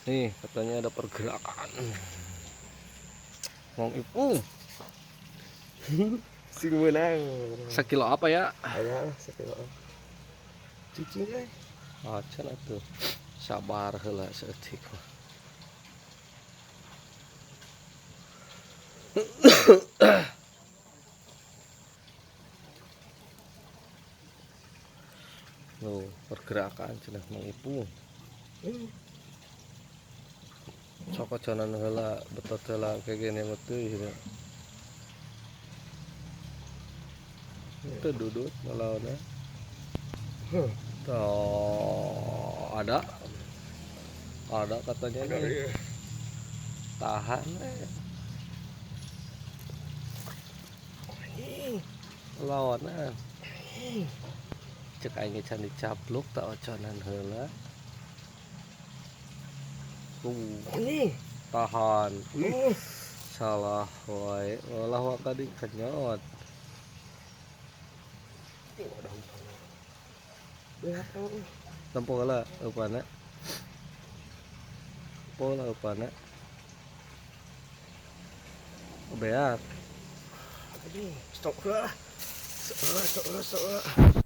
Nih, katanya ada pergerakan. Mang Ipung. Sing menang. Sekilo apa ya? Aya lah sekilo. Cicing euy. Acan atuh. Sabar heula saeutik mah. Loh, pergerakan cenah Mang Ipung. Sok acanan heula betot heula kayak gini mah teu ieu. Teu dudut ngalawanna. Tuh, ada. Ada katanya nih. Tahan eh. Lawanan. Cek aing can dicapluk tak oconan heula. Tahan. Ih, salah wae. Ulah waka dikenyot. Tempo heula eupana. Tempo heula eupana. Beak. Stop lah. Stop, stop, stop.